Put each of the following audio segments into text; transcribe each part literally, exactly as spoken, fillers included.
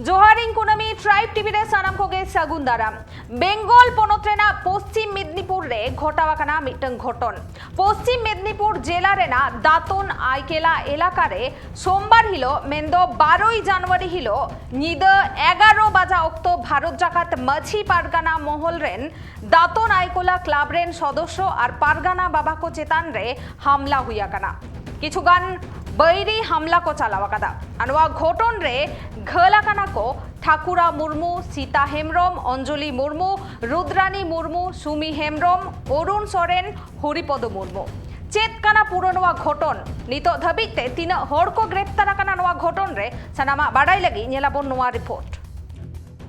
ᱡᱚᱦᱟᱨ, ᱤᱧ ᱠᱩᱱᱟᱹᱢᱤ, ᱴᱨᱟᱭᱤᱵᱽ ᱴᱤᱵᱷᱤ ᱨᱮ ᱥᱟᱱᱟᱢ ᱠᱚᱜᱮ ᱥᱟᱹᱜᱩᱱ ᱫᱟᱨᱟᱢ᱾ ᱵᱮᱝᱜᱚᱞ ᱯᱚᱱᱚᱛ ᱨᱮᱱᱟᱜ ᱯᱚᱥᱪᱤᱢ ᱢᱮᱫᱽᱱᱤᱯᱩᱨ ᱨᱮ ᱜᱷᱚᱴᱟᱣ ᱟᱠᱟᱱᱟ ᱢᱤᱫᱴᱟᱝ ᱜᱷᱚᱴᱚᱱ᱾ ᱯᱚᱥᱪᱤᱢ ᱢᱮᱫᱽᱱᱤᱯᱩᱨ ᱡᱮᱞᱟ ᱨᱮᱱᱟᱜ ᱫᱟᱛᱚᱱ ᱟᱭᱠᱮᱞᱟ ᱮᱞᱟᱠᱟ ᱨᱮ ᱥᱳᱢᱵᱟᱨ ᱦᱤᱞᱳᱜ, ᱢᱮᱱᱫᱚ ᱵᱟᱨᱳᱭ ᱡᱟᱱᱩᱣᱟᱨᱤ ᱦᱤᱞᱳᱜ ᱧᱤᱫᱟᱹ ᱮᱜᱟᱨᱚ ᱵᱟᱡᱟ ᱚᱠᱛᱚ ᱵᱷᱟᱨᱚᱛ ᱡᱟᱠᱟᱛ ᱢᱟᱹᱡᱷᱤ ᱯᱟᱨᱜᱟᱱᱟ ᱢᱚᱦᱚᱞ ᱨᱮᱱ ᱫᱟᱛᱚᱱ ᱟᱭᱠᱚᱞᱟ ᱠᱞᱟᱵᱽ ᱨᱮᱱ ᱥᱚᱫᱚᱥᱥᱚ ᱟᱨ ᱯᱟᱨᱜᱟᱱᱟ ᱵᱟᱵᱟ ᱠᱚ ᱪᱮᱛᱟᱱ ᱨᱮ ᱦᱟᱢᱞᱟ ᱦᱩᱭ ᱟᱠᱟᱱᱟ᱾ ᱠᱤᱪᱷᱩᱜᱟᱱ ᱵᱟᱹᱭᱨᱤ ᱦᱟᱢᱞᱟ ᱠᱚ ᱪᱟᱞᱟᱣ ᱟᱠᱟᱫᱟ᱾ ᱟᱨ ᱱᱚᱣᱟ ᱜᱷᱚᱴᱚᱱ ᱨᱮ ᱜᱷᱟᱹᱞ ᱟᱠᱟᱱᱟ ᱠᱚ ᱴᱷᱟᱠᱩᱨᱟ ᱢᱩᱨᱢᱩ, ᱥᱤᱛᱟ ᱦᱮᱢᱵᱨᱚᱢ, ᱚᱧᱡᱚᱞᱤ ᱢᱩᱨᱢᱩ, ᱨᱩᱫᱽᱨᱟᱱᱤ ᱢᱩᱨᱢᱩ, ᱥᱩᱢᱤ ᱦᱮᱢᱵᱨᱚᱢ, ᱚᱨᱩᱱ ᱥᱚᱨᱮᱱ, ᱦᱚᱨᱤᱯᱚᱫᱚ ᱢᱩᱨᱢᱩ᱾ ᱪᱮᱫ ᱠᱟᱱᱟ ᱯᱩᱨᱟᱹ ᱱᱚᱣᱟ ᱜᱷᱚᱴᱚᱱ? ᱱᱤᱛᱚᱜ ᱫᱷᱟᱹᱵᱤᱡ ᱛᱮ ᱛᱤᱱᱟᱹᱜ ᱦᱚᱲ ᱠᱚ ᱜᱨᱮᱯᱛᱟᱨ ᱟᱠᱟᱱᱟ ᱱᱚᱣᱟ ᱜᱷᱚᱴᱚᱱ ᱨᱮ? ᱥᱟᱱᱟᱢᱟᱜ ᱵᱟᱰᱟᱭ ᱞᱟᱹᱜᱤᱫ ᱧᱮᱞᱟᱵᱚᱱ ᱱᱚᱣᱟ ᱨᱤᱯᱳᱨᱴ᱾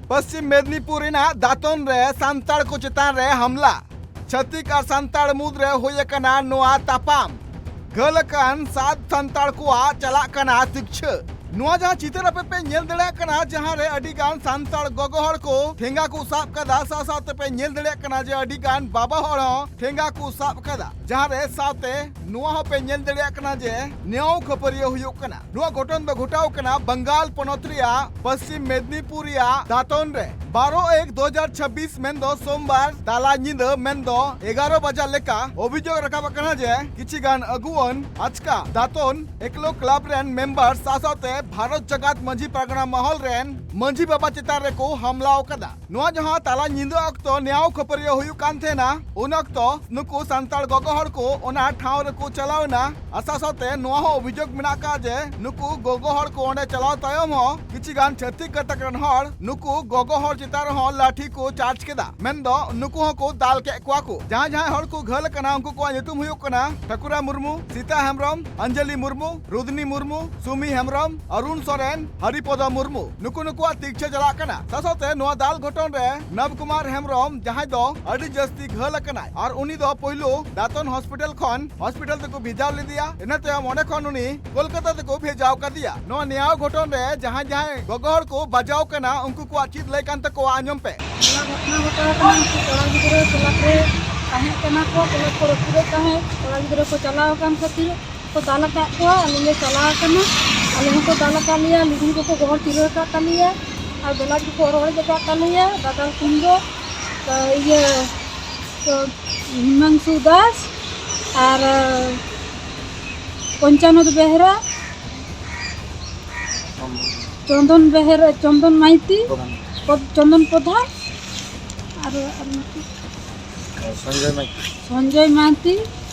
ᱯᱚᱥᱪᱤᱢ ᱢᱮᱫᱽᱱᱤᱯᱩᱨ ᱨᱮᱱᱟᱜ ᱫᱟᱛᱚᱱ ᱨᱮ ᱥᱟᱱᱛᱟᱲ ᱠᱚ ᱪᱮᱛᱟᱱ ᱨᱮ ᱦᱟᱢᱞᱟ᱾ ᱪᱷᱟᱹᱛᱤᱠ ᱟᱨ ᱥᱟᱱᱛᱟᱲ ᱢᱩᱫᱽ ᱨᱮ ᱦᱩᱭ ᱟᱠᱟᱱᱟ ᱱᱚᱣᱟ ᱛᱟᱯᱟᱢ᱾ ᱜᱷᱟᱹᱞ ᱟᱠᱟᱱ ᱥᱟᱛ ᱥᱟᱱᱛᱟᱲ ᱠᱚᱣᱟᱜ ᱪᱟᱞᱟᱜ ᱠᱟᱱᱟ ᱛᱤᱠᱪᱷᱟᱹ᱾ ᱱᱚᱣᱟ ᱡᱟᱦᱟᱸ ᱪᱤᱛᱟᱹᱨ ᱟᱯᱮ ᱯᱮ ᱧᱮᱞ ᱫᱟᱲᱮᱭᱟᱜ ᱠᱟᱱᱟ, ᱡᱟᱦᱟᱸ ᱨᱮ ᱟᱹᱰᱤ ᱜᱟᱱ ᱥᱟᱱᱛᱟᱲ ᱜᱚᱜᱚ ᱦᱚᱲ ᱠᱚ ᱴᱷᱮᱸᱜᱟ ᱠᱚ ᱥᱟᱵ ᱠᱟᱫᱟ, ᱥᱟᱶ ᱥᱟᱶᱛᱮ ᱯᱮ ᱧᱮᱞ ᱫᱟᱲᱮᱭᱟᱜ ᱠᱟᱱᱟ ᱡᱮ ᱟᱹᱰᱤ ᱜᱟᱱ ᱵᱟᱵᱟ ᱦᱚᱲ ᱦᱚᱸ ᱴᱷᱮᱸᱜᱟ ᱠᱚ ᱥᱟᱵ ᱠᱟᱫᱟ, ᱡᱟᱦᱟᱸ ᱨᱮ ᱥᱟᱶᱛᱮ ᱱᱚᱣᱟ ᱦᱚᱸ ᱯᱮ ᱧᱮᱞ ᱫᱟᱲᱮᱭᱟᱜ ᱠᱟᱱᱟ ᱡᱮ ᱱᱮᱭᱟᱣ ᱠᱷᱟᱹᱯᱟᱹᱨᱤᱭᱟᱹ ᱦᱩᱭᱩᱜ ᱠᱟᱱᱟ᱾ ᱱᱚᱣᱟ ᱜᱷᱚᱴᱚᱱ ᱫᱚ ᱜᱷᱚᱴᱟᱣ ᱠᱟᱱᱟ ᱵᱟᱝᱜᱟᱞ ᱯᱚᱱᱚᱛ ᱨᱮᱭᱟᱜ ᱯᱚᱥᱪᱤᱢ ᱢᱮᱫᱽᱱᱤᱯᱩᱨ ᱨᱮᱭᱟᱜ ᱫᱟᱛᱚᱱ ᱨᱮ᱾ ᱵᱟᱨᱚ ᱮᱠ ᱫᱩ ᱦᱟᱡᱟᱨ ᱪᱷᱟᱵᱵᱤᱥ, ᱢᱮᱱᱫᱚ ᱥᱳᱢᱵᱟᱨ ᱛᱟᱞᱟ ᱧᱤᱫᱟᱹ, ᱢᱮᱱᱫᱚ ᱮᱜᱟᱨᱚ ᱵᱟᱡᱟ ᱞᱮᱠᱟ ᱚᱵᱷᱤᱡᱳᱜᱽ ᱨᱟᱠᱟᱵ ᱟᱠᱟᱱᱟ ᱡᱮ ᱠᱤᱪᱷᱤ ᱜᱟᱱ ᱟᱹᱜᱩᱣᱟᱹᱱ ᱟᱪᱠᱟ ᱫᱟᱛᱚᱱ ᱮᱠᱞᱚ ᱠᱞᱟᱵᱽ ᱨᱮᱱ ᱢᱮᱢᱵᱟᱨ ᱥᱟᱶ ᱥᱟᱶᱛᱮ ᱵᱷᱟᱨᱚᱛ ᱡᱟᱠᱟᱛ ᱢᱟᱹᱡᱷᱤ ᱯᱟᱨᱜᱟᱱᱟ ᱢᱚᱦᱚᱞ ᱨᱮᱱ ᱢᱟᱹᱡᱷᱤ ᱵᱟᱵᱟ ᱪᱮᱛᱟᱱ ᱨᱮᱠᱚ ᱦᱟᱢᱞᱟ ᱟᱠᱟᱫᱟ᱾ ᱱᱚᱣᱟ ᱡᱟᱦᱟᱸ ᱛᱟᱞᱟ ᱧᱤᱫᱟᱹ ᱚᱠᱛᱚ ᱱᱮᱭᱟᱣ ᱠᱷᱟᱹᱯᱟᱹᱨᱤᱭᱟᱹ ᱦᱩᱭᱩᱜ ᱠᱟᱱ ᱛᱟᱦᱮᱱᱟ, ᱩᱱ ᱚᱠᱛᱚ ᱱᱩᱠᱩ ᱥᱟᱱᱛᱟᱲ ᱜᱚᱜᱚ ᱦᱚᱲ ᱠᱚ ᱚᱱᱟ ᱴᱷᱟᱶ ᱨᱮᱠᱚ ᱪᱟᱞᱟᱣ ᱮᱱᱟ᱾ ᱟᱨ ᱥᱟᱶ ᱥᱟᱶᱛᱮ ᱱᱚᱣᱟ ᱦᱚᱸ ᱚᱵᱷᱤᱡᱳᱜᱽ ᱢᱮᱱᱟᱜ ᱟᱠᱟᱫ ᱡᱮ ᱱᱩᱠᱩ ᱜᱚᱜᱚ ᱦᱚᱲ ᱠᱚ ᱚᱸᱰᱮ ᱪᱟᱞᱟᱣ ᱛᱟᱭᱚᱢ ᱦᱚᱸ ᱠᱤᱪᱷᱤ ᱜᱟᱱ ᱪᱷᱟᱹᱛᱤᱠ ᱜᱟᱛᱟᱠ ᱨᱮᱱ ᱦᱚᱲ ᱱᱩᱠᱩ ᱜᱚᱜᱚ ᱦᱚᱲ ᱪᱮᱛᱟᱱ ᱨᱮᱦᱚᱸ ᱞᱟᱴᱷᱤ ᱠᱚ ᱪᱟᱨᱡᱽ ᱠᱮᱫᱟ᱾ ᱢᱮᱱᱫᱚ ᱱᱩᱠᱩ ᱦᱚᱸᱠᱚ ᱫᱟᱞ ᱠᱮᱫ ᱠᱚᱣᱟ ᱠᱚ᱾ ᱡᱟᱦᱟᱸᱭ ᱡᱟᱦᱟᱸᱭ ᱦᱚᱲ ᱠᱚ ᱜᱷᱟᱹᱞ ᱟᱠᱟᱱᱟ, ᱩᱱᱠᱩ ᱠᱚᱣᱟᱜ ᱧᱩᱛᱩᱢ ᱦᱩᱭᱩᱜ ᱠᱟᱱᱟ ᱴᱷᱟᱹᱠᱩᱨᱟ ᱢᱩᱨᱢᱩ, ᱥᱤᱛᱟ ᱦᱮᱢᱵᱨᱚᱢ, ᱚᱧᱡᱚᱞᱤ ᱢᱩᱨᱢᱩ, ᱨᱩᱫᱽᱱᱤ ᱢᱩᱨᱢᱩ, ᱥᱩᱢᱤ ᱦᱮᱢᱵᱨᱚᱢ, ᱚᱨᱩᱱ ᱥᱚᱨᱮᱱ, ᱦᱚᱨᱤᱯᱚᱫᱚ ᱢᱩᱨᱢᱩ᱾ ᱱᱩᱠᱩ ᱱᱩᱠᱩᱣᱟᱜ ᱛᱤᱠᱪᱷᱟᱹ ᱪᱟᱞᱟᱜ ᱠᱟᱱᱟ᱾ ᱥᱟᱶ ᱥᱟᱶᱛᱮ ᱱᱚᱣᱟ ᱫᱟᱞ ᱜᱷᱚᱴᱚᱱ ᱨᱮ ᱱᱚᱵ ᱠᱩᱢᱟᱨ ᱦᱮᱢᱵᱨᱚᱢ, ᱡᱟᱦᱟᱸᱭ ᱫᱚ ᱟᱹᱰᱤ ᱡᱟᱹᱥᱛᱤ ᱜᱷᱟᱹᱞ ᱟᱠᱟᱱᱟᱭ, ᱟᱨ ᱩᱱᱤ ᱫᱚ ᱯᱳᱭᱞᱳ ᱫᱟᱛᱚᱱ ᱦᱚᱥᱯᱤᱴᱟᱞ ᱠᱷᱚᱱ ᱦᱚᱥᱯᱤᱴᱟᱞ ᱛᱮᱠᱚ ᱵᱷᱮᱡᱟᱣ ᱞᱮᱫᱮᱭᱟ᱾ ᱤᱱᱟᱹ ᱛᱟᱭᱚᱢ ᱚᱸᱰᱮ ᱠᱷᱚᱱ ᱩᱱᱤ ᱠᱳᱞᱠᱟᱛᱟ ᱛᱮᱠᱚ ᱵᱷᱮᱡᱟᱣ ᱠᱟᱫᱮᱭᱟ᱾ ᱱᱚᱣᱟ ᱱᱮᱭᱟᱣ ᱜᱷᱚᱴᱚᱱ ᱨᱮ ᱡᱟᱦᱟᱸᱭ ᱡᱟᱦᱟᱸᱭ ᱜᱚᱜᱚ ᱦᱚᱲ ᱠᱚ ᱵᱟᱡᱟᱣ ᱠᱟᱱᱟ, ᱩᱱᱠᱩ ᱠᱚᱣᱟᱜ ᱪᱮᱫ ᱞᱟᱹᱭ ᱠᱟᱱ ᱛᱟᱠᱚᱣᱟ, ᱟᱸᱡᱚᱢ ᱯᱮ᱾ ᱱᱚᱣᱟ ᱜᱷᱚᱴᱚᱱᱟ ᱜᱷᱚᱴᱟᱣ ᱠᱟᱱᱟ, ᱩᱱᱠᱩ ᱠᱚᱲᱟ ᱜᱤᱫᱽᱨᱟᱹ ᱠᱞᱟᱵᱽ ᱨᱮ ᱛᱟᱦᱮᱸ ᱠᱟᱱᱟ ᱠᱚ, ᱠᱞᱟᱵᱽ ᱠᱚ ᱨᱟᱹᱯᱩᱫᱮᱫ ᱛᱟᱦᱮᱸᱫ᱾ ᱠᱚᱲᱟ ᱜᱤᱫᱽᱨᱟᱹ ᱠᱚ ᱪᱟᱞᱟᱣ ᱟᱠᱟᱱ ᱠᱷᱟᱹᱛᱤᱨ ᱠᱚ ᱫᱟᱞ ᱟᱠᱟᱫ ᱠᱚᱣᱟ᱾ ᱟᱹᱞᱤᱧ ᱞᱮ ᱪᱟᱞᱟᱣ ᱟᱠᱟᱱᱟ, ᱟᱞᱮ ᱦᱚᱸᱠᱚ ᱫᱟᱞ ᱟᱠᱟᱫ ᱞᱮᱭᱟ, ᱞᱩᱜᱽᱲᱤ ᱠᱚᱠᱚ ᱜᱚᱦᱚᱲ ᱪᱤᱨᱟᱹ ᱟᱠᱟᱫ ᱛᱟᱞᱮᱭᱟ, ᱟᱨ ᱵᱮᱞᱟᱡᱽ ᱠᱚᱠᱚ ᱦᱚᱨᱚᱜ ᱦᱮᱡ ᱟᱠᱟᱫ ᱛᱟᱞᱮᱭᱟ᱾ ᱫᱟᱫᱟᱞ ᱠᱩᱱᱫᱚ, ᱤᱭᱟᱹ, ᱦᱤᱢᱟᱝᱥᱩ ᱫᱟᱥ ᱟᱨ ᱯᱚᱧᱪᱟᱱᱚᱱᱫ ᱵᱮᱦᱨᱟ, ᱪᱚᱱᱫᱚᱱ ᱵᱮᱦᱨᱟ, ᱪᱚᱱᱫᱚᱱ ᱢᱟᱭᱛᱤ, ᱯᱨᱚᱫᱷᱟᱱ᱾ ᱯᱨᱚᱫ-, ᱪᱚᱱᱫᱚᱱ ᱯᱨᱚᱫᱷᱟᱱ ᱟᱨ, ᱟᱨ ᱢᱤᱫᱴᱤᱡ ᱥᱚᱧᱡᱚᱭ ᱢᱟᱭᱛᱤ᱾ ᱥᱚᱧᱡᱚᱭ ᱢᱟᱭᱛᱤ,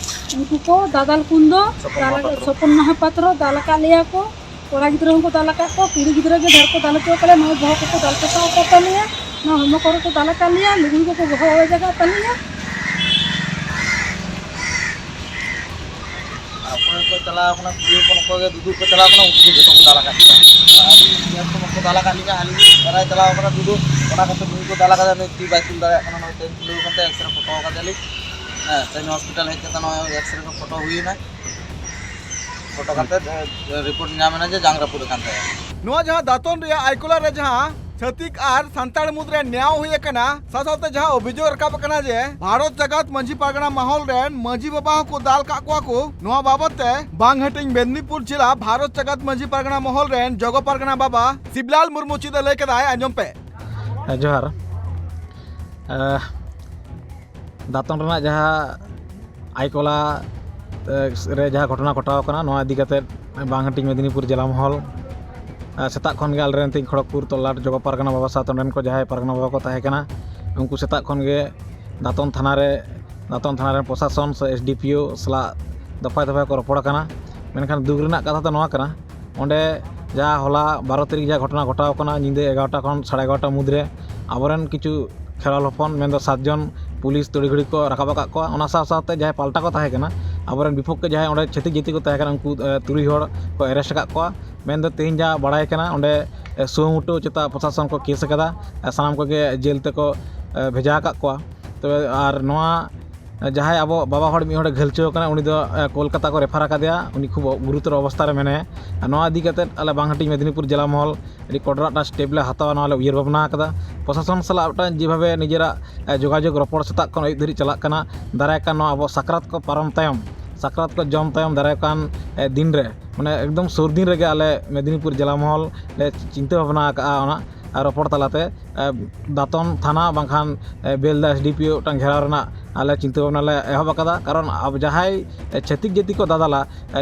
ᱩᱱᱠᱩ ᱠᱚ ᱫᱟᱫᱟᱞ ᱠᱩᱱᱫᱚ, ᱥᱚᱯᱚᱱ ᱫᱟᱞ-, ᱢᱟᱦᱟᱯᱟᱛᱨᱚ᱾ ᱥᱚᱯᱚᱱ ᱢᱟᱦᱟᱯᱟᱛᱨᱚ ᱫᱟᱞ ᱟᱠᱟᱫ ᱞᱮᱭᱟ ᱠᱚ᱾ ᱠᱚᱲᱟ ᱜᱤᱫᱽᱨᱟᱹ ᱦᱚᱸᱠᱚ ᱫᱟᱞ ᱟᱠᱟᱫ ᱠᱚᱣᱟ, ᱠᱩᱲᱤ ᱜᱤᱫᱽᱨᱟᱹ ᱜᱮ ᱰᱷᱮᱨ ᱠᱚ ᱫᱟᱞ ᱦᱚᱪᱚ ᱟᱠᱟᱫ ᱞᱮᱭᱟ᱾ ᱱᱚᱣᱟ ᱵᱚᱦᱚᱜ ᱠᱚᱠᱚ ᱫᱟᱞ ᱪᱟᱯᱟᱣ ᱟᱠᱟᱫ ᱛᱟᱞᱮᱭᱟ, ᱱᱚᱣᱟ ᱦᱚᱲᱢᱚ ᱠᱚᱨᱮ ᱠᱚ ᱫᱟᱞ ᱟᱠᱟᱫ ᱞᱮᱭᱟ, ᱞᱩᱜᱽᱲᱤ ᱠᱚᱠᱚ ᱜᱚᱦᱚ ᱚᱲᱮᱡ ᱟᱠᱟᱫ ᱛᱟᱞᱮᱭᱟ᱾ ᱟᱨ ᱚᱠᱚᱭ ᱠᱚ ᱪᱟᱞᱟᱣ ᱠᱟᱱᱟ, ᱠᱩᱲᱤ ᱦᱚᱯᱚᱱ ᱚᱠᱚᱭ ᱜᱮ ᱫᱩᱫᱩ ᱠᱚ ᱪᱟᱞᱟᱣ ᱠᱟᱱᱟ, ᱩᱱᱠᱩ ᱠᱚ ᱡᱚᱛᱚ ᱠᱚ ᱫᱟᱞ ᱟᱠᱟᱫ ᱠᱚᱣᱟ᱾ ᱟᱨ ᱟᱹᱞᱤᱧ ᱧᱮᱞ ᱛᱮᱢᱟ ᱠᱚ ᱫᱟᱞ ᱟᱠᱟᱫ ᱞᱤᱧᱟ, ᱟᱹᱞᱤᱧ ᱯᱮᱨᱟᱭ ᱪᱟᱞᱟᱣ ᱠᱟᱱᱟ ᱫᱩᱫᱩ, ᱚᱱᱟ ᱠᱷᱟᱹᱛᱤᱨ ᱱᱩᱭ ᱠᱚ ᱫᱟᱞ ᱟᱠᱟᱫᱟ, ᱱᱩᱭ ᱛᱤ ᱵᱟᱭ ᱛᱩᱞ ᱫᱟᱲᱮᱭᱟᱜ ᱠᱟᱱᱟ, ᱱᱚᱜᱼᱚᱭ ᱛᱮᱦᱮᱧ ᱠᱷᱩᱞᱟᱹᱣ ᱠᱟᱛᱮ ᱮᱠᱥᱨᱮ ᱯᱷᱳᱴᱳ ᱟᱠᱟᱫᱮᱭᱟᱞᱤᱧ᱾ ᱦᱮᱸ, ᱛᱮᱦᱮᱧ ᱦᱚᱥᱯᱤᱴᱟᱞ ᱦᱮᱡ ᱠᱟᱛᱮ ᱱᱚᱜᱼᱚᱭ ᱮᱠᱥᱨᱮ ᱠᱚ ᱯᱷᱳᱴᱳ ᱦᱩᱭᱮᱱᱟ᱾ ᱯᱷᱳᱴᱳ ᱠᱟᱛᱮ, ᱮ, ᱨᱤᱯᱳᱨᱴ ᱧᱟᱢ ᱮᱱᱟ ᱡᱮ ᱡᱟᱝ ᱨᱟᱹᱯᱩᱫ ᱟᱠᱟᱱ ᱛᱟᱭᱟ᱾ ᱱᱚᱣᱟ ᱡᱟᱦᱟᱸ ᱫᱟᱛᱚᱱ ᱨᱮᱭᱟᱜ ᱟᱭᱠᱚᱞᱟ ᱨᱮ ᱡᱟᱦᱟᱸ ᱪᱷᱟᱹᱛᱤᱠ ᱟᱨ ᱥᱟᱱᱛᱟᱲ ᱢᱩᱫᱽᱨᱮ ᱱᱮᱭᱟᱣ ᱦᱩᱭ ᱟᱠᱟᱱᱟ, ᱥᱟᱶ ᱥᱟᱶᱛᱮ ᱡᱟᱦᱟᱸ ᱚᱵᱷᱤᱡᱳᱜᱽ ᱨᱟᱠᱟᱵ ᱟᱠᱟᱱᱟ ᱡᱮ ᱵᱷᱟᱨᱚᱛ ᱡᱟᱠᱟᱛ ᱢᱟᱹᱡᱷᱤ ᱯᱟᱨᱜᱟᱱᱟ ᱢᱚᱦᱚᱞ ᱨᱮᱱ ᱢᱟᱹᱡᱷᱤ ᱵᱟᱵᱟ ᱦᱚᱸᱠᱚ ᱫᱟᱞ ᱠᱟᱜ ᱠᱚᱣᱟ ᱠᱚ, ᱱᱚᱣᱟ ᱵᱟᱵᱚᱛ ᱛᱮ ᱵᱟᱝᱦᱟᱹᱴᱤᱧ ᱢᱮᱫᱽᱱᱤᱯᱩᱨ ᱡᱮᱞᱟ ᱵᱷᱟᱨᱚᱛ ᱡᱟᱠᱟᱛ ᱢᱟᱹᱡᱷᱤ ᱯᱟᱨᱜᱟᱱᱟ ᱢᱚᱦᱚᱞ ᱨᱮᱱ ᱡᱚᱜᱚ ᱯᱟᱨᱜᱟᱱᱟ ᱵᱟᱵᱟ ᱥᱤᱵᱞᱟᱞ ᱢᱩᱨᱢᱩ ᱪᱮᱫ ᱮ ᱞᱟᱹᱭ ᱠᱮᱫᱟᱭ, ᱟᱸᱡᱚᱢ ᱯᱮ᱾ ᱦᱮᱸ, ᱡᱚᱦᱟᱨ᱾ ᱮ, ᱫᱟᱛᱚᱱ ᱨᱮᱱᱟᱜ ᱡᱟᱦᱟᱸ ᱟᱭᱠᱚᱞᱟ, ᱮ, ᱨᱮ ᱡᱟᱦᱟᱸ ᱜᱷᱚᱴᱚᱱᱟ ᱜᱷᱚᱴᱟᱣ ᱟᱠᱟᱱᱟ, ᱱᱚᱣᱟ ᱤᱫᱤ ᱠᱟᱛᱮ ᱵᱟᱝᱦᱟᱹᱴᱤᱧ ᱢᱮᱫᱽᱱᱤᱯᱩᱨ ᱡᱮᱞᱟ ᱢᱚᱦᱚᱞ, ᱮ, ᱥᱮᱛᱟᱜ ᱠᱷᱚᱱ ᱜᱮ ᱟᱞᱮ ᱨᱮᱱ ᱛᱮᱦᱮᱧ ᱠᱷᱚᱲᱚᱜᱽᱯᱩᱨ ᱛᱚᱞᱞᱟᱴ ᱡᱚᱜᱚ ᱯᱟᱨᱜᱟᱱᱟ ᱵᱟᱵᱟ ᱥᱟᱶᱛᱮ ᱚᱸᱰᱮᱱ ᱠᱚ ᱡᱟᱦᱟᱸᱭ ᱯᱟᱨᱜᱟᱱᱟ ᱵᱟᱵᱟ ᱠᱚ ᱛᱟᱦᱮᱸ ᱠᱟᱱᱟ, ᱩᱱᱠᱩ ᱥᱮᱛᱟᱜ ᱠᱷᱚᱱ ᱜᱮ ᱫᱟᱛᱚᱱ ᱛᱷᱟᱱᱟ ᱨᱮ, ᱫᱟᱛᱚᱱ ᱛᱷᱟᱱᱟ ᱨᱮᱱ ᱯᱨᱚᱥᱟᱥᱚᱱ ᱥᱮ ᱮᱥ ᱰᱤ ᱯᱤ ᱳ ᱥᱟᱞᱟᱜ ᱫᱚᱯᱷᱟᱭ ᱫᱚᱯᱷᱟᱭ ᱠᱚ ᱨᱚᱯᱚᱲ ᱟᱠᱟᱱᱟ᱾ ᱢᱮᱱᱠᱷᱟᱱ ᱫᱩᱠ ᱨᱮᱱᱟᱜ ᱠᱟᱛᱷᱟ ᱫᱚ ᱱᱚᱣᱟ ᱠᱟᱱᱟ, ᱚᱸᱰᱮ ᱡᱟᱦᱟᱸ ᱦᱚᱞᱟ ᱵᱟᱨᱚ ᱛᱟᱹᱨᱤᱠᱷ ᱡᱟᱦᱟᱸ ᱜᱷᱚᱴᱚᱱᱟ ᱜᱷᱚᱴᱟᱣ ᱟᱠᱟᱱᱟ, ᱧᱤᱫᱟᱹ ᱮᱜᱟᱨᱚᱴᱟ ᱠᱷᱚᱱ ᱥᱟᱲᱮ ᱮᱜᱟᱨᱚᱴᱟ ᱢᱩᱫᱽᱨᱮ ᱟᱵᱚᱨᱮᱱ ᱠᱤᱪᱷᱩ ᱠᱷᱮᱨᱣᱟᱞ ᱦᱚᱯᱚᱱ, ᱢᱮᱱᱫᱚ ᱥᱟᱛ ᱡᱚᱱ ᱯᱩᱞᱤᱥ ᱛᱩᱲᱤ ᱜᱷᱩᱲᱤ ᱠᱚ ᱨᱟᱠᱟᱵ ᱟᱠᱟᱫ ᱠᱚᱣᱟ᱾ ᱚᱱᱟ ᱥᱟᱶ ᱥᱟᱶᱛᱮ ᱡᱟᱦᱟᱸᱭ ᱯᱟᱞᱴᱟ ᱠᱚ ᱛᱟᱦᱮᱸ ᱠᱟᱱᱟ, ᱟᱵᱚᱨᱮᱱ ᱵᱤᱯᱚᱠᱠᱷᱮ ᱡᱟᱦᱟᱸᱭ ᱚᱸᱰᱮ ᱪᱷᱟᱹᱛᱤᱠ ᱡᱟᱹᱛᱤ ᱠᱚ ᱛᱟᱦᱮᱸ ᱠᱟᱱᱟ, ᱩᱱᱠᱩ, ᱮ, ᱛᱩᱨᱩᱭ ᱦᱚᱲ ᱠᱚ ᱮᱨᱮᱥᱴ ᱟᱠᱟᱫ ᱠᱚᱣᱟ᱾ ᱢᱮᱱᱫᱚ ᱛᱮᱦᱮᱧ ᱡᱟ ᱵᱟᱲᱟᱭ ᱠᱟᱱᱟ, ᱚᱸᱰᱮ, ᱮ, ᱥᱩᱢᱩᱴᱳ ᱪᱮᱛᱟ ᱯᱨᱚᱥᱟᱥᱚᱱ ᱠᱚ ᱠᱮᱥ ᱟᱠᱟᱫᱟ, ᱮ, ᱥᱟᱱᱟᱢ ᱠᱚᱜᱮ ᱡᱮᱞ ᱛᱮᱠᱚ, ᱮ, ᱵᱷᱮᱡᱟ ᱟᱠᱟᱫ ᱠᱚᱣᱟ᱾ ᱛᱚᱵᱮ ᱟᱨ ᱱᱚᱣᱟ ᱡᱟᱦᱟᱸᱭ ᱟᱵᱚ ᱵᱟᱵᱟ ᱦᱚᱲ ᱢᱤᱫ ᱦᱚᱲᱮ ᱜᱷᱟᱹᱞ ᱦᱚᱪᱚ ᱟᱠᱟᱱᱟ, ᱩᱱᱤ ᱫᱚ, ᱮ, ᱠᱳᱞᱠᱟᱛᱟ ᱠᱚ ᱨᱮᱯᱷᱟᱨ ᱟᱠᱟᱫᱮᱭᱟ, ᱩᱱᱤ ᱠᱷᱩᱵ ᱜᱩᱨᱩᱛᱚᱨ ᱚᱵᱚᱥᱛᱟ ᱨᱮ ᱢᱮᱱᱟᱭᱟ᱾ ᱟᱨ ᱱᱚᱣᱟ ᱤᱫᱤ ᱠᱟᱛᱮᱫ ᱟᱞᱮ ᱵᱟᱝᱦᱟᱹᱴᱤᱧ ᱢᱮᱫᱽᱱᱤᱯᱩᱨ ᱡᱮᱞᱟ ᱢᱚᱦᱚᱞ ᱟᱹᱰᱤ ᱠᱚᱰᱨᱟ ᱢᱤᱫᱴᱟᱝ ᱥᱴᱮᱯ ᱞᱮ ᱦᱟᱛᱟᱣᱟ, ᱱᱚᱣᱟ ᱞᱮ ᱩᱭᱦᱟᱹᱨ ᱵᱷᱟᱵᱽᱱᱟ ᱟᱠᱟᱫᱟ᱾ ᱯᱨᱚᱥᱟᱥᱚᱱ ᱥᱟᱞᱟᱜ ᱢᱤᱫᱴᱟᱝ ᱡᱮᱵᱷᱟᱵᱮ ᱱᱤᱡᱮᱨᱟᱜ, ᱮ, ᱡᱳᱜᱟᱡᱳᱜᱽ ᱨᱚᱯᱚᱲ ᱥᱮᱛᱟᱜ ᱠᱷᱚᱱ ᱟᱹᱭᱩᱵ ᱫᱷᱟᱹᱨᱤᱡ ᱪᱟᱞᱟᱜ ᱠᱟᱱᱟ, ᱫᱟᱨᱟᱭ ᱠᱟᱱ ᱱᱚᱣᱟ ᱟᱵᱚ ᱥᱟᱠᱨᱟᱛ ᱠᱚ ᱯᱟᱨᱚᱢ ᱛᱟᱭᱚᱢ ᱥᱟᱠᱨᱟᱛ ᱠᱚ ᱡᱚᱢ ᱛᱟᱭᱚᱢ ᱫᱟᱨᱟᱭ ᱠᱟᱱ ᱫᱤᱱ ᱨᱮ, ᱢᱟᱱᱮ ᱮᱠᱫᱚᱢ ᱥᱩᱨ ᱫᱤᱱ ᱨᱮᱜᱮ ᱟᱞᱮ ᱢᱮᱫᱽᱱᱤᱯᱩᱨ ᱡᱮᱞᱟ ᱢᱚᱦᱚᱞ ᱞᱮ ᱪᱤᱱᱛᱟᱹ ᱵᱷᱟᱵᱽᱱᱟ ᱟᱠᱟᱫᱼᱟ ᱚᱱᱟ ᱨᱚᱯᱚᱲ ᱛᱟᱞᱟᱛᱮ᱾ ᱫᱟᱛᱚᱱ ᱛᱷᱟᱱᱟ ᱵᱟᱝᱠᱷᱟᱱ ᱵᱮᱞᱫᱟ ᱮᱥ ᱰᱤ ᱯᱤ ᱳ ᱢᱤᱫᱴᱟᱝ ᱜᱷᱮᱨᱟᱣ ᱨᱮᱱᱟᱜ ᱟᱞᱮ ᱪᱤᱱᱛᱟᱹ ᱵᱷᱟᱵᱽᱱᱟ ᱞᱮ ᱮᱦᱚᱵ ᱟᱠᱟᱫᱟ᱾ ᱠᱟᱨᱚᱱ ᱟᱵᱚ ᱡᱟᱦᱟᱸᱭ ᱪᱷᱟᱹᱛᱤᱠ ᱡᱟᱹᱛᱤ ᱠᱚ ᱫᱟᱫᱟᱞᱟ,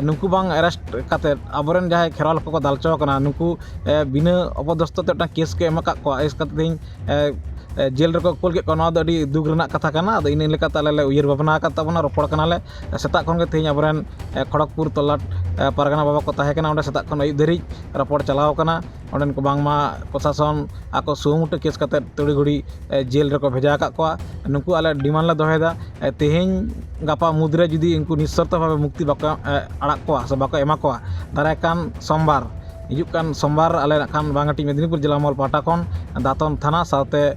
ᱱᱩᱠᱩ ᱵᱟᱝ ᱮᱨᱮᱥᱴ ᱠᱟᱛᱮᱫ ᱟᱵᱚᱨᱮᱱ ᱡᱟᱦᱟᱸᱭ ᱠᱷᱮᱨᱣᱟᱞ ᱠᱚᱠᱚ ᱫᱟᱞ ᱦᱚᱪᱚ ᱟᱠᱟᱱᱟ, ᱱᱩᱠᱩ ᱵᱤᱱᱟᱹ ᱚᱯᱚᱫᱚᱥᱛᱚ ᱛᱮ ᱢᱤᱫᱴᱟᱝ ᱠᱮᱥ ᱠᱚ ᱮᱢ ᱟᱠᱟᱫ ᱠᱚᱣᱟ, ᱮᱥ ᱠᱟᱛᱮ ᱛᱮᱦᱮᱧ ᱡᱮᱞ ᱨᱮᱠᱚ ᱠᱩᱞ ᱠᱮᱫ ᱠᱚᱣᱟ᱾ ᱱᱚᱣᱟ ᱫᱚ ᱟᱹᱰᱤ ᱫᱩᱠ ᱨᱮᱱᱟᱜ ᱠᱟᱛᱷᱟ ᱠᱟᱱᱟ᱾ ᱟᱫᱚ ᱤᱱᱟᱹ ᱞᱮᱠᱟᱛᱮ ᱟᱞᱮ ᱞᱮ ᱩᱭᱦᱟᱹᱨ ᱵᱷᱟᱵᱽᱱᱟ ᱟᱠᱟᱫ ᱛᱟᱵᱚᱱᱟ, ᱨᱚᱯᱚᱲ ᱠᱟᱱᱟᱞᱮ᱾ ᱥᱮᱛᱟᱜ ᱠᱷᱚᱱ ᱜᱮ ᱛᱮᱦᱮᱧ ᱟᱵᱚᱨᱮᱱ ᱠᱷᱚᱲᱚᱜᱽᱯᱩᱨ ᱛᱚᱞᱟᱴ ᱯᱟᱨᱜᱟᱱᱟ ᱵᱟᱵᱟ ᱠᱚ ᱛᱟᱦᱮᱸ ᱠᱟᱱᱟ, ᱚᱸᱰᱮ ᱥᱮᱛᱟᱜ ᱠᱷᱚᱱ ᱟᱹᱭᱩᱵ ᱫᱷᱟᱹᱨᱤᱡ ᱨᱚᱯᱚᱲ ᱪᱟᱞᱟᱣ ᱠᱟᱱᱟ᱾ ᱚᱸᱰᱮᱱ ᱠᱚ ᱵᱟᱝᱢᱟ ᱯᱨᱚᱥᱟᱥᱚᱱ ᱟᱠᱚ ᱥᱩᱢᱩᱴᱩ ᱠᱮᱥ ᱠᱟᱛᱮ ᱛᱩᱲᱤ ᱜᱷᱩᱲᱤ ᱡᱮᱞ ᱨᱮᱠᱚ ᱵᱷᱮᱡᱟ ᱟᱠᱟᱫ ᱠᱚᱣᱟ᱾ ᱱᱩᱠᱩ ᱟᱞᱮ ᱰᱤᱢᱟᱱᱰ ᱞᱮ ᱫᱚᱦᱚᱭᱮᱫᱟ, ᱛᱮᱦᱮᱧ ᱜᱟᱯᱟ ᱢᱩᱫᱽᱨᱮ ᱡᱩᱫᱤ ᱩᱱᱠᱩ ᱱᱤᱥᱥᱚᱨᱛᱚ ᱵᱷᱟᱵᱮ ᱢᱩᱠᱛᱤ ᱵᱟᱠᱚ ᱟᱲᱟᱜ ᱠᱚᱣᱟ ᱥᱮ ᱵᱟᱠᱚ ᱮᱢᱟ ᱠᱚᱣᱟ, ᱫᱟᱨᱟᱭ ᱠᱟᱱ ᱥᱳᱢᱵᱟᱨ, ᱦᱤᱡᱩᱜ ᱠᱟᱱ ᱥᱳᱢᱵᱟᱨ ᱟᱞᱮ ᱱᱟᱜ ᱠᱷᱟᱱ ᱵᱟᱝᱟᱴᱤ ᱢᱮᱫᱽᱱᱤᱯᱩᱨ ᱡᱮᱞᱟ ᱢᱚᱦᱚᱞ ᱯᱟᱦᱴᱟ ᱠᱷᱚᱱ ᱫᱟᱛᱚᱱ ᱛᱷᱟᱱᱟ ᱥᱟᱶᱛᱮ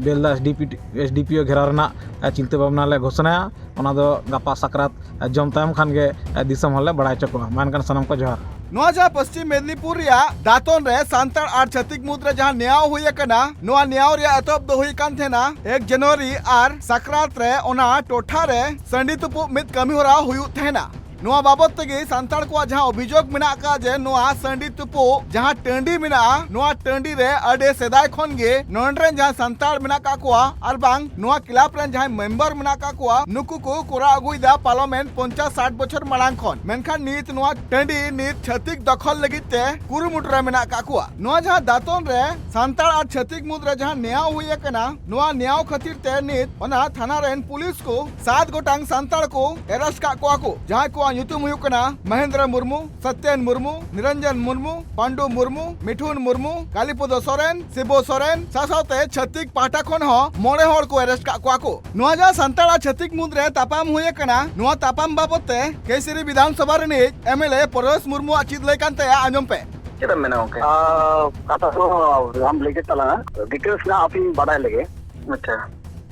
ᱵᱮᱞᱫᱟ ᱮᱥ ᱰᱤ ᱯᱤ ᱳ ᱜᱷᱮᱨᱟᱣ ᱨᱮᱱᱟᱜ ᱪᱤᱱᱛᱟᱹ ᱵᱷᱟᱵᱽᱱᱟ ᱞᱮ ᱜᱷᱳᱥᱚᱱᱟᱭᱟ᱾ ᱚᱱᱟ ᱫᱚ ᱜᱟᱯᱟ ᱥᱟᱠᱨᱟᱛ ᱡᱚᱢ ᱛᱟᱭᱚᱢ ᱠᱷᱟᱱ ᱜᱮ ᱫᱤᱥᱚᱢ ᱦᱚᱲ ᱞᱮ ᱵᱟᱲᱟᱭ ᱦᱚᱪᱚ ᱠᱚᱣᱟ᱾ ᱢᱟ ᱮᱱᱠᱷᱟᱱ ᱥᱟᱱᱟᱢ ᱠᱚ ᱡᱚᱦᱟᱨ᱾ ᱱᱚᱣᱟ ᱡᱟᱦᱟᱸ ᱯᱚᱥᱪᱤᱢ ᱢᱮᱫᱽᱱᱤᱯᱩᱨ ᱨᱮᱭᱟᱜ ᱫᱟᱛᱚᱱ ᱨᱮ ᱥᱟᱱᱛᱟᱲ ᱟᱨ ᱪᱷᱟᱹᱛᱤᱠ ᱢᱩᱫᱽᱨᱮ ᱡᱟᱦᱟᱸ ᱱᱮᱭᱟᱣ ᱦᱩᱭ ᱟᱠᱟᱱᱟ, ᱱᱚᱣᱟ ᱱᱮᱭᱟᱣ ᱨᱮᱭᱟᱜ ᱮᱛᱚᱦᱚᱵ ᱫᱚ ᱦᱩᱭ ᱠᱟᱱ ᱛᱟᱦᱮᱱᱟ ᱮᱠ ᱡᱟᱱᱩᱣᱟᱨᱤ ᱟᱨ ᱥᱟᱠᱨᱟᱛ ᱨᱮ ᱚᱱᱟ ᱴᱚᱴᱷᱟ ᱨᱮ ᱥᱟᱺᱰᱤ ᱛᱩᱯᱩᱜ ᱢᱤᱫ ᱠᱟᱹᱢᱤ ᱦᱚᱨᱟ ᱦᱩᱭᱩᱜ ᱛᱟᱦᱮᱱᱟ᱾ ᱱᱚᱣᱟ ᱵᱟᱵᱚᱛ ᱛᱮᱜᱮ ᱥᱟᱱᱛᱟᱲ ᱠᱚᱣᱟᱜ ᱡᱟᱦᱟᱸ ᱚᱵᱷᱤᱡᱳᱜᱽ ᱢᱮᱱᱟᱜ ᱟᱠᱟᱫ ᱡᱮ ᱱᱚᱣᱟ ᱥᱟᱺᱰᱤ ᱛᱩᱯᱩᱜ ᱡᱟᱦᱟᱸ ᱴᱟᱺᱰᱤ ᱢᱮᱱᱟᱜᱼᱟ, ᱱᱚᱣᱟ ᱴᱟᱺᱰᱤ ᱨᱮ ᱟᱹᱰᱤ ᱥᱮᱫᱟᱭ ᱠᱷᱚᱱ ᱜᱮ ᱱᱚᱰᱮ ᱨᱮᱱ ᱡᱟᱦᱟᱸᱭ ᱥᱟᱱᱛᱟᱲ ᱢᱮᱱᱟᱜ ᱟᱠᱟᱫ ᱠᱚᱣᱟ ᱟᱨ ᱵᱟᱝ ᱱᱚᱣᱟ ᱠᱞᱟᱵᱽ ᱨᱮᱱ ᱡᱟᱦᱟᱸᱭ ᱢᱮᱢᱵᱟᱨ ᱢᱮᱱᱟᱜ ᱟᱠᱟᱫ ᱠᱚᱣᱟ, ᱱᱩᱠᱩ ᱠᱚ ᱠᱚᱨᱟᱣ ᱟᱹᱜᱩᱭᱮᱫᱟ ᱯᱟᱨᱞᱟᱢᱮᱱᱴ ᱯᱚᱧᱪᱟᱥ ᱥᱟᱴ ᱵᱚᱪᱷᱚᱨ ᱢᱟᱲᱟᱝ ᱠᱷᱚᱱ᱾ ᱢᱮᱱᱠᱷᱟᱱ ᱱᱤᱛ ᱱᱚᱣᱟ ᱴᱟᱺᱰᱤ ᱱᱤᱛ ᱪᱷᱟᱹᱛᱤᱠ ᱫᱚᱠᱷᱚᱞ ᱞᱟᱹᱜᱤᱫ ᱛᱮ ᱠᱩᱨᱩᱢᱩᱴᱩ ᱨᱮ ᱢᱮᱱᱟᱜ ᱟᱠᱟᱫ ᱠᱚᱣᱟ᱾ ᱱᱚᱣᱟ ᱡᱟᱦᱟᱸ ᱫᱟᱛᱚᱱ ᱨᱮ ᱥᱟᱱᱛᱟᱲ ᱟᱨ ᱪᱷᱟᱹᱛᱤᱠ ᱢᱩᱫᱽᱨᱮ ᱡᱟᱦᱟᱸ ᱱᱮᱭᱟᱣ ᱦᱩᱭ ᱟᱠᱟᱱᱟ, ᱱᱚᱣᱟ ᱱᱮᱭᱟᱣ ᱠᱷᱟᱹᱛᱤᱨ ᱛᱮ ᱱᱤᱛ ᱚᱱᱟ ᱛᱷᱟᱱᱟ ᱨᱮᱱ ᱯᱩᱞᱤᱥ ᱠᱚ ᱥᱟᱛ ᱜᱚᱴᱟᱝ ᱥᱟᱱᱛᱟᱲ ᱠᱚ ᱮᱨᱮᱥᱴ ᱠᱟᱜ ᱠᱚᱣᱟ ᱠᱚ, ᱡᱟᱦᱟᱸᱭ ᱠᱚᱣᱟᱜ ᱧᱩᱛᱩᱢ ᱦᱩᱭᱩᱜ ᱠᱟᱱᱟ ᱢᱚᱦᱮᱱᱫᱨᱚ ᱢᱩᱨᱢᱩ, ᱥᱚᱛᱭᱮᱱ ᱢᱩᱨᱢᱩ, ᱱᱤᱨᱚᱧᱡᱚᱱ ᱢᱩᱨᱢᱩ, ᱯᱟᱱᱰᱩ ᱢᱩᱨᱢᱩ, ᱢᱤᱴᱷᱩᱱ ᱢᱩᱨᱢᱩ, ᱠᱟᱞᱤᱯᱚᱫᱚ ᱥᱚᱨᱮᱱ, ᱥᱤᱵᱚ ᱥᱚᱨᱮᱱ, ᱥᱟᱶ ᱥᱟᱶᱛᱮ ᱪᱷᱟᱹᱛᱤᱠ ᱯᱟᱦᱴᱟ ᱠᱷᱚᱱ ᱦᱚᱸ ᱢᱚᱬᱮ ᱦᱚᱲ ᱠᱚ ᱮᱨᱮᱥᱴ ᱠᱟᱜ ᱠᱚᱣᱟ ᱠᱚ᱾ ᱱᱚᱣᱟ ᱡᱟᱦᱟᱸ ᱥᱟᱱᱛᱟᱲ ᱟᱨ ᱪᱷᱟᱹᱛᱤᱠ ᱢᱩᱫᱽᱨᱮ ᱛᱟᱯᱟᱢ ᱦᱩᱭ ᱟᱠᱟᱱᱟ, ᱱᱚᱣᱟ ᱛᱟᱯᱟᱢ ᱵᱟᱵᱚᱛ ᱛᱮ ᱠᱮᱥᱤᱨᱤ ᱵᱤᱫᱷᱟᱱ ᱥᱚᱵᱷᱟ ᱨᱤᱱᱤᱡ ᱮᱢ ᱮᱞ ᱮ ᱯᱚᱨᱮᱥ ᱢᱩᱨᱢᱩᱣᱟᱜ ᱪᱮᱫ ᱞᱟᱹᱭ ᱠᱟᱱ ᱛᱟᱭᱟ, ᱟᱸᱡᱚᱢ ᱯᱮ᱾ ᱪᱮᱫ ᱮᱢ ᱢᱮᱱᱟ ᱜᱚᱝᱠᱮ? ᱟᱨ ᱠᱟᱛᱷᱟ ᱠᱚ ᱟᱢ ᱞᱟᱹᱭ ᱠᱮᱫ ᱛᱟᱞᱟᱝᱟ, ᱰᱤᱴᱮᱞᱥ ᱨᱮᱱᱟᱜ ᱟᱯᱮᱧ ᱵᱟᱰᱟᱭ ᱞᱮᱜᱮ᱾ ᱟᱪᱪᱷᱟ᱾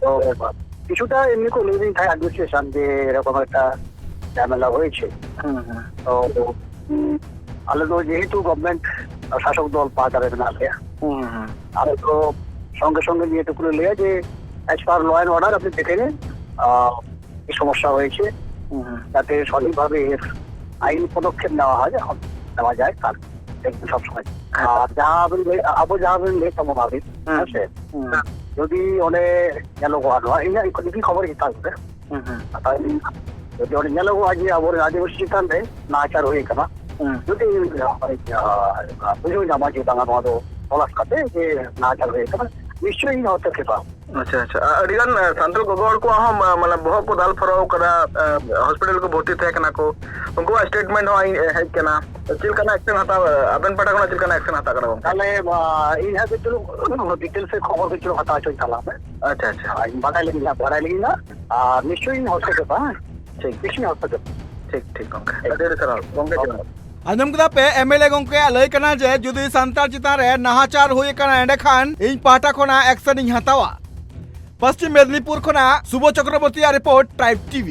ᱛᱚ, ᱠᱤᱪᱷᱩᱴᱟ ᱮᱢᱱᱤ ᱠᱚ ᱞᱟᱹᱭ ᱫᱤᱧ ᱛᱟᱦᱮᱸᱫ ᱮᱰᱢᱤᱱᱤᱥᱴᱨᱮᱥᱚᱱ ᱡᱮ ᱮᱨᱚᱠᱚᱢ ᱮᱠᱴᱟ ᱡᱷᱟᱢᱮᱞᱟ ᱦᱚᱭᱮছে। হুম, হুম। তো, উম, আলাদা যেহেতু গভর্নমেন্ট শাসক দল পার্টারে মেনাᱜ ᱞᱮᱭᱟ, হুম, হুম। ᱟᱞᱮ ᱫᱚ ᱥᱚᱸᱜᱮ ᱥᱚᱸᱜᱮ ᱱᱤᱭᱟᱹ ᱴᱩᱠᱩ ᱞᱮ ᱞᱟᱹᱭᱟ ᱡᱮ, as per law and order ᱟᱯᱮ ᱫᱮᱠᱷᱮ ᱱᱤᱱ, ᱟᱨ, ᱠᱤ ᱥᱚᱢᱚᱥᱥᱟ ᱦᱚᱭᱮছে, ᱦᱩᱸ, ᱦᱩᱸ᱾ ᱡᱟᱛᱮ ᱥᱚᱴᱷᱤᱠ ᱵᱷᱟᱵᱮ ᱟᱭᱤᱱ ᱯᱚᱫᱚᱠᱷᱮᱯ ᱱᱮᱣᱟ ᱦᱚᱭ, ᱱᱮᱣᱟ ᱡᱟᱭ, ᱛᱟᱨ ᱥᱚᱵ ᱥᱚᱢᱚᱭ᱾ ᱟᱨ ᱡᱟᱦᱟᱸ ᱵᱤᱱ ᱞᱟᱹᱭ, ᱟᱵᱚ ᱡᱟᱦᱟᱸ ᱵᱤᱱ ᱞᱟᱹᱭ ᱛᱟᱵᱚᱱᱟ ᱟᱹᱵᱤᱱ, ᱦᱩᱸ᱾ ᱦᱮᱸ ᱥᱮ? ᱦᱩᱸ᱾ ᱡᱩᱫᱤ ᱚᱸᱰᱮ ᱧᱮᱞᱚᱜᱚᱜᱼᱟ, ᱱᱚᱣᱟ ᱤᱧᱟᱹᱜ ᱡᱩᱫᱤ ᱠᱷᱚᱵᱚᱨ ᱪᱮᱛᱟᱱ ᱨᱮ, ᱦᱩᱸ, ᱦᱩᱸ᱾ ᱟᱨ ᱡᱩᱫᱤ ᱚᱸᱰᱮ ᱧᱮᱞᱚᱜᱚᱜᱼᱟ ᱡᱮ ᱟᱵᱚᱨᱮᱱ ᱟᱹᱫᱤᱵᱟᱹᱥᱤ ᱪᱮᱛᱟᱱ ᱨᱮ ᱱᱟᱦᱟᱪᱟᱨ ᱦᱩᱭ ᱟᱠᱟᱱᱟ, ᱦᱩᱸ᱾ ᱡᱩᱫᱤ, ᱟ, ᱵᱩᱡᱷᱟᱹᱣ ᱧᱟᱢᱟ ᱡᱮ ᱵᱟᱝᱟ ᱱᱚᱣᱟ ᱫᱚ ᱛᱚᱞᱟᱥ ᱠᱟᱛᱮ ᱡᱮ ᱱᱟᱦᱟᱪᱟᱨ ᱦᱩᱭ ᱟᱠᱟᱱᱟ, ᱱᱤᱥᱪᱚᱭ ᱤᱧ ᱦᱚᱥᱛᱚᱠᱷᱮᱯᱟ᱾ ᱟᱪᱪᱷᱟ, ᱟᱪᱪᱷᱟ᱾ ᱟ-, ᱟᱹᱰᱤᱜᱟᱱ, ᱟ, ᱥᱟᱱᱛᱟᱲ ᱜᱚᱜᱚ ᱦᱚᱲ ᱠᱚᱣᱟᱜ ᱦᱚᱸ ᱢᱟ-, ᱢᱟᱱᱮ ᱵᱚᱦᱚᱜ ᱠᱚ ᱫᱟᱞ ᱯᱷᱚᱨᱟᱣ ᱠᱟᱫᱟ, ᱟ, ᱦᱚᱥᱯᱤᱴᱟᱞ ᱠᱚ ᱵᱷᱚᱨᱛᱤ ᱛᱟᱦᱮᱸ ᱠᱟᱱᱟ ᱠᱚ, ᱩᱱᱠᱩᱣᱟᱜ ᱥᱴᱮᱴᱢᱮᱱᱴ ᱦᱚᱸ ᱦᱮᱡ ᱠᱟᱱᱟ᱾ ᱪᱮᱫ ᱞᱮᱠᱟᱱᱟᱜ ᱮᱠᱥᱮᱱ ᱦᱟᱛᱟᱣ, ᱟ, ᱟᱵᱮᱱ ᱯᱟᱦᱴᱟ ᱠᱷᱚᱱᱟᱜ ᱪᱮᱫ ᱞᱮᱠᱟᱱᱟᱜ ᱮᱠᱥᱮᱱ ᱦᱟᱛᱟᱣ ᱠᱟᱱᱟ ᱜᱚᱝᱠᱮ? ᱛᱟᱦᱞᱮ, ᱟ, ᱤᱧ ᱦᱟᱸᱜ ᱠᱟᱹᱡ ᱪᱩᱞᱩᱝ ᱰᱤᱴᱮᱞᱥ ᱥᱮ ᱠᱷᱚᱵᱚᱨ ᱠᱟᱹᱡ ᱪᱩᱞᱩᱝ ᱦᱟᱛᱟᱣ ᱦᱚᱪᱚᱧ ᱛᱟᱞᱟᱝ ᱢᱮ᱾ ᱟᱪᱪᱷᱟ, ᱟᱪᱪᱷᱟ᱾ ᱟᱨ ᱤᱧ ᱵᱟᱰᱟᱭ ᱞᱟᱹᱜᱤᱫ ᱦᱟᱸᱜ, ᱵᱟᱰᱟᱭ ᱞᱟᱹᱜᱤᱫ ᱦᱟᱸᱜ, ᱟᱨ ᱱᱤᱥᱪᱚᱭ ᱤᱧ ᱦᱚᱥᱛᱚᱠᱷᱮᱯᱟ, ᱦᱮᱸ? ᱴᱷᱤᱠ᱾ ᱱᱤᱥᱪᱚᱭ ᱤᱧ ᱦᱚᱥᱛᱚᱠᱷᱮᱯᱟ᱾ ᱴᱷᱤᱠ, ᱴᱷᱤᱠ ᱜᱚᱝᱠᱮ᱾ ᱟᱹᱰᱤ ᱟᱹᱰᱤ ᱥᱟᱨᱦᱟᱣ ᱜᱚᱝᱠᱮ, ᱡᱚᱦᱟᱨ᱾ ᱟᱸᱡᱚᱢ ᱠᱮᱫᱟ ᱯᱮ, ᱮᱢ ᱮᱞ ᱮ ᱜᱚᱝᱠᱮᱭᱟᱜ ᱞᱟᱹᱭ ᱠᱟᱱᱟ ᱡᱮ ᱡᱩᱫᱤ ᱥᱟᱱᱛᱟᱲ ᱪᱮᱛᱟᱱ ᱨᱮ ᱱᱟᱦᱟᱪᱟᱨ ᱦᱩᱭ ᱟᱠᱟᱱᱟ, ᱮᱸᱰᱮᱠᱷᱟᱱ ᱤᱧ ᱯᱟᱦᱴᱟ ᱠᱷᱚᱱᱟᱜ ᱮᱠᱥᱮᱱ ᱤᱧ ᱦᱟᱛᱟᱣᱟ᱾ ᱯᱚᱥᱪᱤᱢ ᱢᱮᱫᱽᱱᱤᱯᱩᱨ ᱠᱷᱚᱱᱟᱜ ᱥᱩᱵᱳ ᱪᱚᱠᱨᱚᱵᱚᱨᱛᱤᱭᱟᱜ ᱨᱤᱯᱳᱨᱴ, ᱴᱨᱟᱭᱤᱵᱽ ᱴᱤᱵᱷᱤ᱾